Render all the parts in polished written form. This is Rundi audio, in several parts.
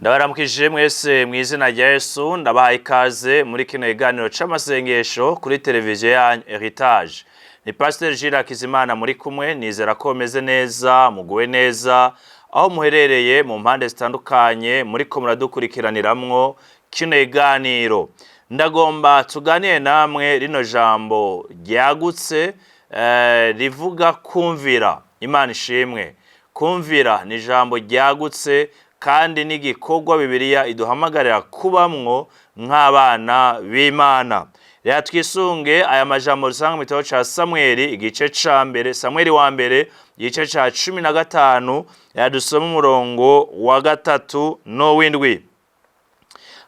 Ndabaramukije mwese mu izina rya Yesu. Ndabahaye ikaze muri kino kiganiro c'amasengesho kuri televiziyo ya Heritage. Ni Pasiteri Jules Hakizimana muri kumwe. Nizera ko meze neza, muguwe neza aho muherereye mu mpande zitandukanye muriko muradukurikiraniramwo kino kiganiro. Ndagomba tuganire namwe rino jambo ryagutse rivuga kumvira. Imana ishimwe. Kumvira ni ijambo ryagutse kandi n'igikorwa Bibiliya iduhamagarira kubamwo nk'abana b'Imana. Reka twisunge aya majambo dusanga mu gitabo ca Samweli, igice ca mbere, Samweli wa mbere, igice ca 15. Reka dusome umurongo wa 3 n'uw'indwi.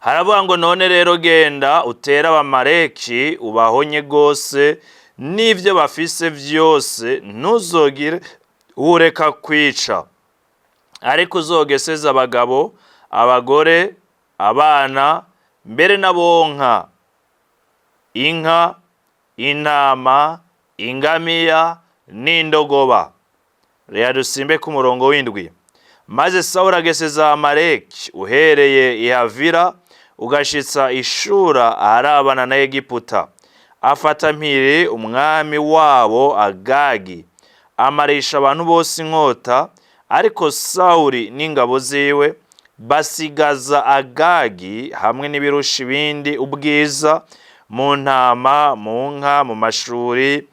Haravuga ngo: "None rero genda utere Abamaleki, ubahonye rwose n'ivyo bafise vyose. Ntuzogire ureka kwica, ariko uzogeseze abagabo, abagore, abana, mbere n'abonka inka, intama, ingamiya n'indogoba." Reka dusimbe ku murongo w'indwi. "Maze Sawuli ageseza Amaleki uhereye i Havila ugashitsa Ishura aharabana na Egiputa. Afata mpiri umwami wabo Agagi, amarisha abantu bose inkota. Ariko Sawuli n'ingabo ziwe basigaza Agagi hamwe n'ibirusha ibindi ubwiza mu ntama, mu nka, mu mashuri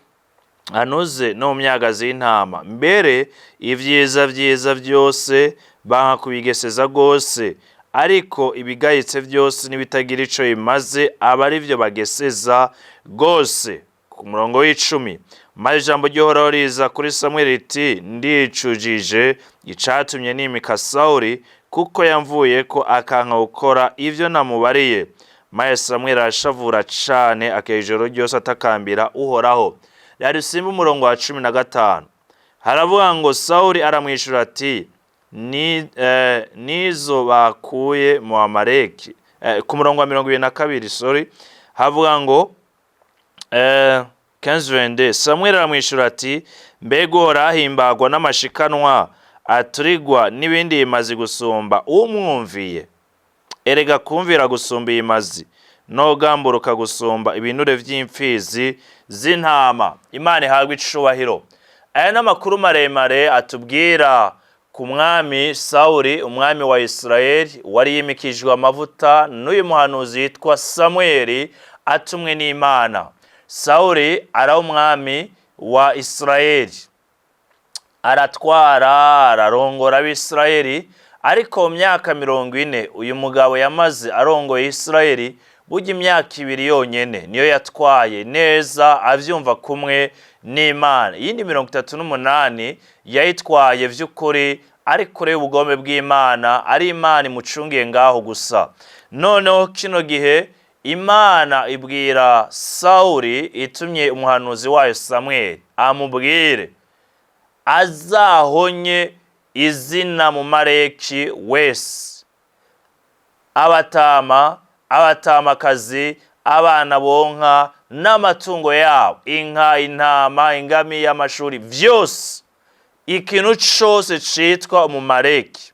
anoze no mu myagazi y'intama. Mbere ivyiza vyiza vyose banka kubigeseza rwose, ariko ibigayitse vyose n'ibitagira ico bimaze aba ari vyo bageseza rwose." Ku murongo w'10: "Maze ijambo ry'Uhoraho riza kuri Samweli riti: 'Ndicujije icatumye nimika Sawuli, kuko yamvuyeko akanka gukora ivyo namubariye.' Maze Samweli arashavura cane, akera ijoro ryose atakambira Uhoraho." Reka dusimbe umurongo wa 15. Haravuga ngo: "Sawuli aramwishura ati: 'Nizo bakuye mu Amaleki.'" Ku murongo wa 22, sorry, havuga ngo 15:22: "Samweli aramwishura ati: 'Mbega Uhoraho ahimbagwa n'amashikanwa aturigwa n'ibindi bimazi gusumba umwumviye? Erega kumvira gusumba ibimazi, no gamburuka gusumba ibinure vy'imfizi z'intama.'" Imana ihabwe icubahiro. Aya ni amakuru maremare atubwira ku mwami Sawuli, umwami wa Isirayeli wari yimikijwe amavuta n'uyu muhanuzi yitwa Samweli, atumwe n'Imana. Sawuli araba umwami wa Isirayeli, aratwara, ararongora Abisirayeli. Ariko mu myaka 40 uyu mugabo yamaze arongoye Isirayeli, burya imyaka 2 yonyene niyo yatwaye neza avyumva kumwe n'Imana. Iyindi 38 yayitwaye vy'ukuri ari kure y'ubugombe bw'Imana, ari Imana imucungiye ngaho gusa. Noneho kino gihe Imana ibwira Sawuli, itumye umuhanuzi wayo Samweli, amubwire azahonye izina mu Mareki wese, abatama, abatamakazi, abana bonka n'amatungo yabo, inka, intama, ingamiya, amashuri, vyose, ikintu cose citwa Umumareki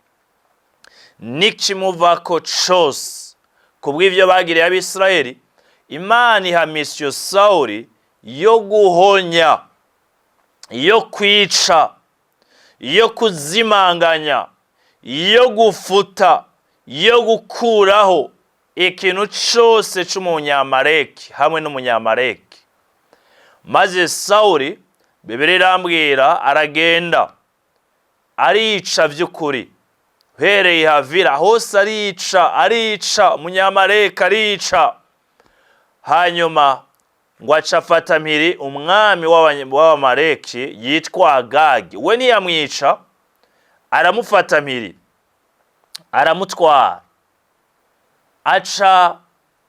n'ikimuvako cose. Kubw'ivyo bagiriye Abisirayeli, Imana iha mission Sawuli yo guhonya, yo kwica, yo kuzimanganya, yo gufuta, yo gukuraho ikintu cose c'Umunyamareki hamwe n'Umunyamareki. Maze Sawuli, Bibiliya irambwira, aragenda arica vy'ukuri, uhereye Havira hose arica, arica Umunyamareki, arica. Hanyuma ngo aca afata mpiri umwami w'Abamaleki yitwa Agagi. We ntiyamwica, aramufata mpiri, aramutwara, aca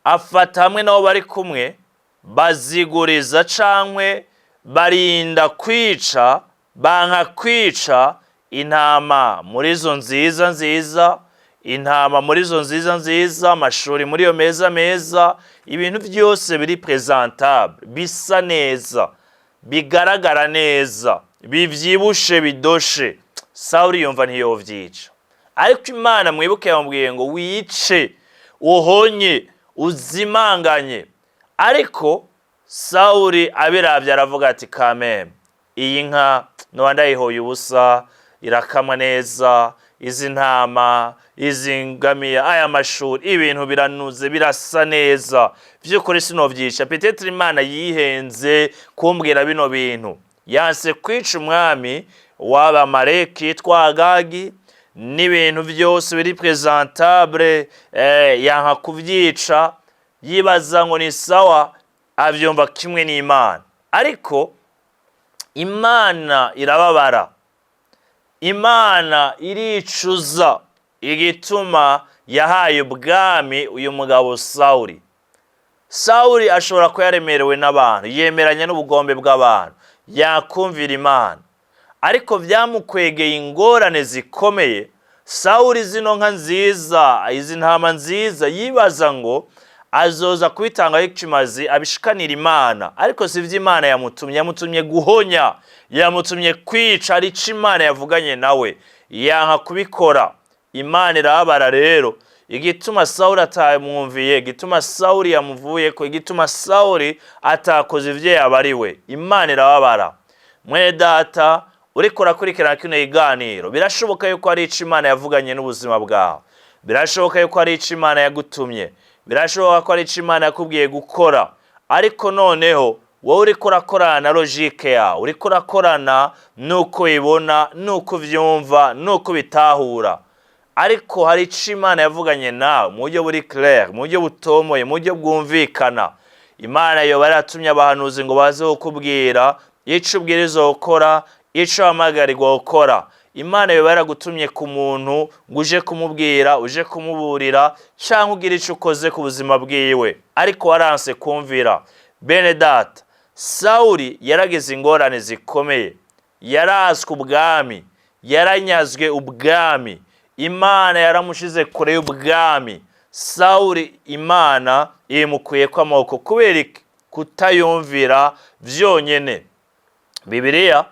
afata hamwe nabo bari kumwe, baziguriza cankwe barinda kwica, banka kwica intama muri izo nziza nziza, intama muri izo nziza nziza, amashuri muri iyo meza meza, ibintu byose biri présentable, bisa neza, bigaragara neza, bivyibushe, bidoshe. Sawuli yumva ntiyovyica. Ariko Imana, mwibuke, yamubwiye ngo wice, uhonye, uzimanganye. Ariko Sawuli abiravye aravuga ati: "Kameme iyi nka noba ndayihoye ubusa, irakamwa neza, izi ntama, izi ngamiya, aya mashuri, ibintu biranuze, birasa neza, vy'ukuri sinovyica. Peut-être Imana yihenze kumbwira bino bintu." Yanse kwica umwami w'Abamaleki yitwa Agagi n'ibintu byose biri présentable, yanka kuvyica, yibaza ngo ni sawa, avyumva kimwe n'Imana. Ariko Imana irababara, Imana iricuza igituma yahaye ubwami uyu mugabo Sawuli. Sawuli ashobora kuba yaremerewe n'abantu, yemeranya n'ubugombe bw'abantu, yakumvira Imana, ariko byamukwegeye ingorane zikomeye. Sawuli zino nka nziza, izi ntama nziza, yibaza ngo azoza kubitangaho ikimazi, abishikanira Imana, ariko si byo Imana yamutumye. Yamutumye guhonya, yamutumye kwica, arico Imana yavuganye nawe, yanka kubikora. Imana irababara rero igituma Sawuli atamwumviye, igituma Sawuli yamuvuyeko, igituma Sawuli atakoze ivyo yabariwe. Imana irababara. Mwene data uriko urakurikirana kino kiganiro, birashoboka yuko ari ico Imana yavuganye n'ubuzima bwawe, birashoboka yuko ari ico Imana yagutumye, birashoboka ko ari ico Imana yakubwiye gukora, ariko noneho wowe uriko urakorana na logique yawe, uriko urakorana n'uko ibona, n'uko uvyumva, n'uko ubitahura. Ariko hari ico Imana yavuganye nawe mu buryo buri clair, mu buryo butomoye, mu buryo bwumvikana. Imana yoba yaratumye abahanuzi ngo baze kukubwira ico ubwirizwa gukora, ico wahamagarirwa gukora. Imana yoba yaragutumye ku muntu ngo uje kumubwira, uje kumuburira, cyangwa ugire ico ukoze ku buzima bwiwe, ariko waranse kumvira. Bene data, Sawuli yaragize ingorane zikomeye, yarazwe ubwami, yaranyazwe ubwami, Imana yaramushize kure y'ubwami. Sawuli Imana imukuyeko amaboko kubera iki? Kutayumvira vyonyene. Bibiliya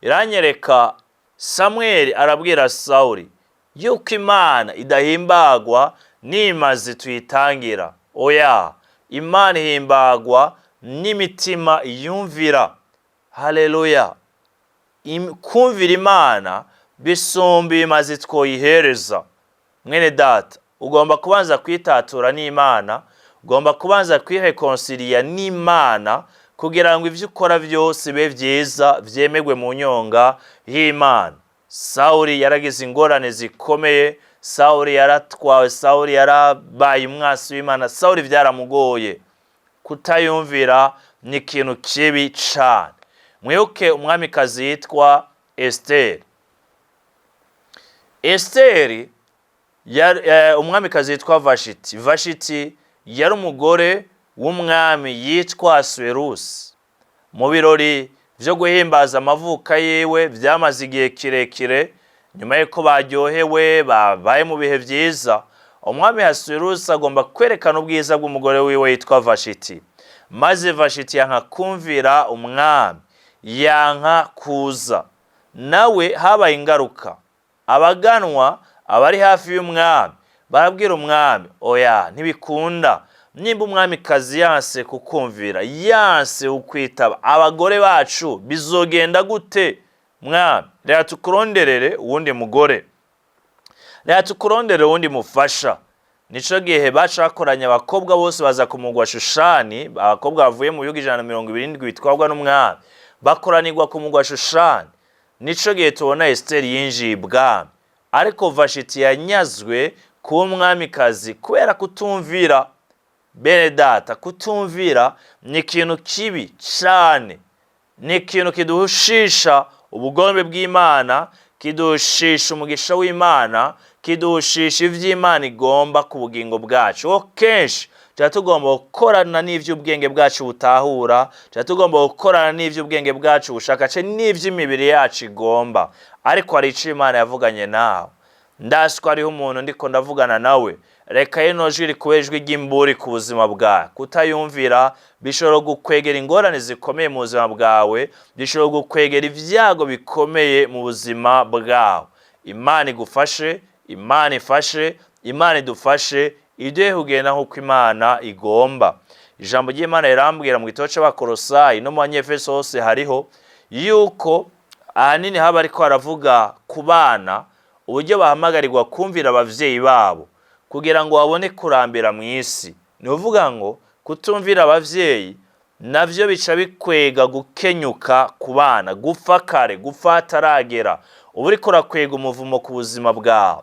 iranyereka Samweli arabwira Sawuli yuko Imana idahimbagwa n'imazi tuyitangira. Oya, Imana ihimbagwa n'imitima yumvira. Haleluya! Kumvira Imana bisumba ibimazi twoyihereza. Mwene data, ugomba kubanza kwitatura n'Imana, ugomba kubanza kwiréconcilia n'Imana kugira ngo ibyo ukora byose bibe byiza, byemerwe mu nyonga y'Imana. Sawuli yaragize ingorane zikomeye, Sawuli yaratwawe, Sawuli yarabaye umwasi w'Imana, Sawuli byaramugoye. Kutayumvira ni ikintu kibi cane. Mwibuke umwamikazi yitwa Esiteri. Esiteri, umwamikazi yitwa Vashiti. Vashiti yari umugore w'umwami yitwa Asuwerusi. Mu birori vyo guhimbaza amavuka yiwe vyamaze igihe kirekire, nyuma y'uko baryohewe, babaye mu bihe vyiza, umwami Asuwerusi agomba kwerekana ubwiza bw'umugore wiwe yitwa Vashiti. Maze Vashiti yanka kumvira umwami, yanka kuza nawe. Habaye ingaruka. Abaganwa, abari hafi y'umwami, barabwira umwami: "Oya, ntibikunda. Nimba umwamikazi yanse kukumvira, yanse kukwitaba, abagore bacu bizogenda gute? Mwami, reka tukuronderere uwundi mugore, reka tukuronderere uwundi mufasha." Nico gihe baca bakoranya abakobwa bose, baza ku mugwa Shushani. Abakobwa bavuye mu bihugu 170 bitwarwa n'umwami bakoranirwa ku mugwa Shushani. Nico gihe tubona Esiteri yinjiye ibwami, ariko Vashiti yanyazwe kuba umwamikazi kubera kutumvira. Bene data, kutumvira ni ikintu kibi cyane, ni ikintu kiduhushisha ubugombe bw'Imana, kiduhushisha umugisha w'Imana, kiduhushisha ivy'Imana igomba ku bugingo bwacu. Wo kenshi tuba tugomba gukorana n'ivy'ubwenge bwacu butahura, tuba tugomba gukorana n'ivy'ubwenge bwacu bushaka, ce n'ivy'imibiri yacu igomba, ariko hari ico Imana yavuganye nawe. Ndasi ko hariho umuntu ndiko ndavugana nawe. Reka rino jwi rikube ijwi ry'imburi ku buzima bwawe. Kutayumvira bishobora gukwegera ingorane zikomeye mu buzima bwawe, bishobora gukwegera ibyago bikomeye mu buzima bwawe. Imana igufashe. Imana ifashe, Imana idufashe, iduhe kugenda nk'uko Imana igomba. Ijambo ry'Imana rirambwira mu gitabo c'Abakorosayi no mu Banyefeso hose hariho yuko ahanini haba ariko haravuga ku bana, uburyo bahamagarirwa kumvira abavyeyi babo kugira ngo babone kurambira mu isi. Ni ukuvuga ngo kutumvira abavyeyi navyo bica bikwega gukenyuka ku bana, gupfa kare, gupfa hataragera. Uba uriko urakwega umuvumo ku buzima bwawe.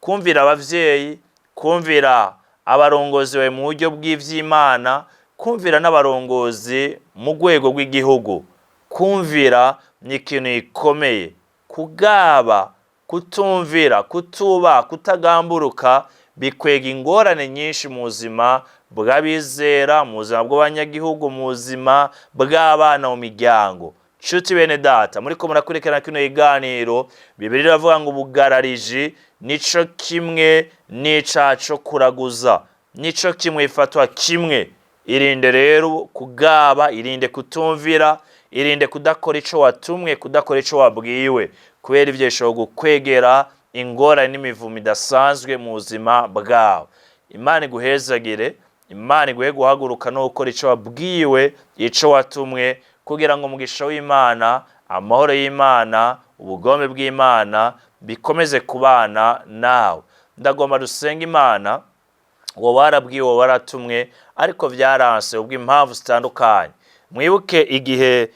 Kumvira abavyeyi, kumvira abarongozi bawe mu buryo bw'ivy'Imana, kumvira n'abarongozi mu rwego rw'igihugu, kumvira ni ikintu gikomeye. Kugaba, kutumvira, kutuba, kutagamburuka bikwega ingorane nyinshi mu buzima bw'abizera, mu buzima bw'abanyagihugu, mu buzima bw'abana mu miryango. Nshuti bene data muriko murakurikirana kino kiganiro, Bibiliya iravuga ngo ubugarariji nico kimwe n'icaha co kuraguza, nico kimwe, ifatwa kimwe. Irinde rero kugaba, irinde kutumvira, irinde kudakora ico watumwe, kudakora ico wabwiwe, kubera ivyo bishobora gukwegera ingorane n'imivumo idasanzwe mu buzima bwawe. Imana iguhezagire, Imana iguhe guhaguruka no gukora ico wabwiwe, ico watumwe, kugira ngo umugisha w'Imana, amahoro y'Imana, ubugombe bw'Imana bikomeze kubana nawe. Ndagomba dusenga Imana. Uwo warabwiwe, uwo waratumwe, ariko vyaranse ubw'impamvu zitandukanye. Mwibuke igihe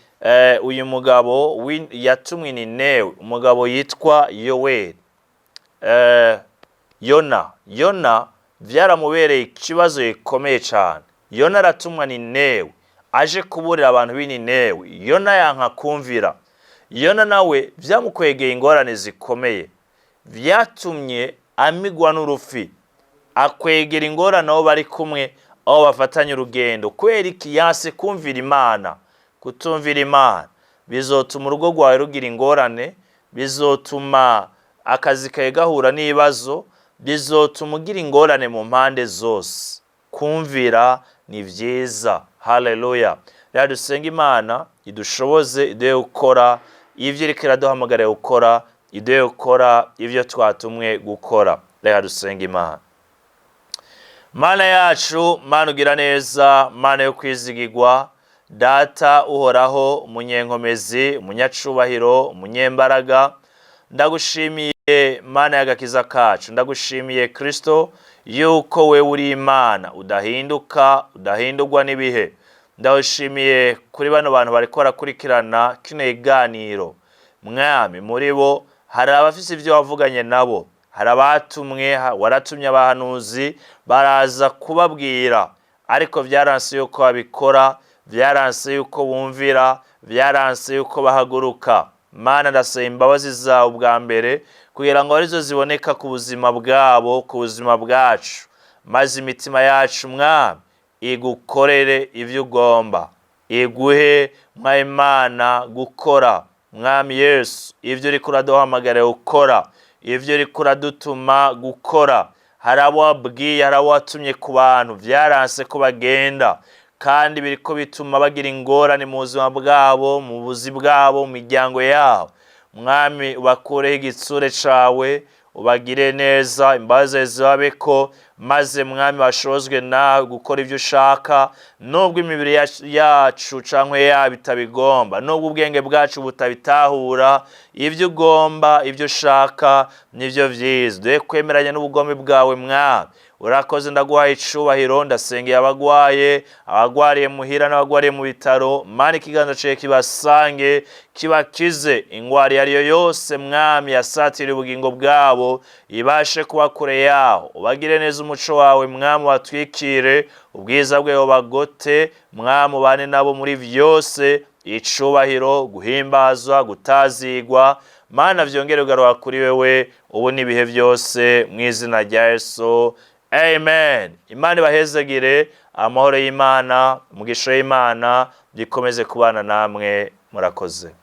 uyu mugabo yatumwe Ninewe, umugabo yitwa Yoweri, Yona. Yona vyaramubereye ikibazo gikomeye cane. Yona aratumwa Ninewe aje kuburira abantu b'i Ninewe. Yona yanka kumvira. Yona nawe vyamukwegeye ingorane zikomeye, vyatumye amigwa n'urufi, akwegera ingorane abo bari kumwe, aho bafatanye urugendo. Kubera iki? Yanse kumvira Imana. Kutumvira Imana bizotuma urugo rwawe rugira ingorane, bizotuma akazi kawe gahura n'ibibazo, bizotuma ugira ingorane mu mpande zose. Kumvira ni vyiza. Haleluya! Rero dusenge Imana idushoboze, iduhe gukora ivyo iriko iraduhamagarira gukora, iduhe gukora ivyo twatumwe gukora. Reka dusenge Imana. Mana yacu, Mana ugira neza, Mana yo kwizigirwa, Data uhoraho, umunyenkomezi, umunyacubahiro, umunyembaraga, ndagushimiye Mana y'agakiza kacu, ndagushimiye Kristo yuko wewe uri Imana udahinduka, udahindurwa n'ibihe. Ndagushimiye kuri bano bantu bariko barakurikirana kino kiganiro. Mwami, muri bo hari abafise ivyo wavuganye nabo, hari abatumwe, waratumye abahanuzi baraza kubabwira, ariko vyaranse yuko babikora, vyaranse yuko bumvira, vyaranse yuko bahaguruka. Mana, ndasaba imbabazi zawe ubwa mbere kugira ngo arizo ziboneka ku buzima bwabo, ku buzima bwacu, maze imitima yacu, Mwami, igukorere ivyo ugomba, iguhe, mwa Imana, gukora, Mwami Yesu, ivyo uriko uraduhamagarira gukora, ivyo uriko uradutuma gukora. Hari abo wabwiye, hari abo watumye ku bantu, vyaranse ko bagenda, kandi biriko bituma bagira ingorane mu buzima bwabo, mu buzi bwabo, mu miryango yabo. Mwami, ubakureho igitsure cawe, ubagire neza, imbabazi zibabeko, maze Mwami bashobozwe nawe gukora ivyo ushaka, nubwo imibiri yacu canke yabo itabigomba, nubwo ubwenge bwacu butabitahura. Ivyo ugomba, ivyo ushaka nivyo vyiza. Duhe kwemeranya n'ubugombe bwawe, Mwami. Urakoze, ndaguhaye icubahiro. Ndasengeye abagwaye, abagwariye muhira n'abagwariye mu bitaro. Mana, ikiganza cawe kibasange, kibakize ingwara iyo ariyo yose, Mwami, yasatira ubugingo bwabo, ibashe kuba kure yaho. Ubagire neza, umuco wawe, Mwami, watwikire, ubwiza bwawe bagote. Mwami, ubane nabo muri vyose. Icubahiro, guhimbazwa, gutazigwa, Mana, vyongere kugaruka kuri wewe ubu n'ibihe byose, mu izina rya Yesu, amen. Imana ibahezagire. Amahoro y'Imana, umugisha w'Imana bikomeze kubana namwe. Murakoze.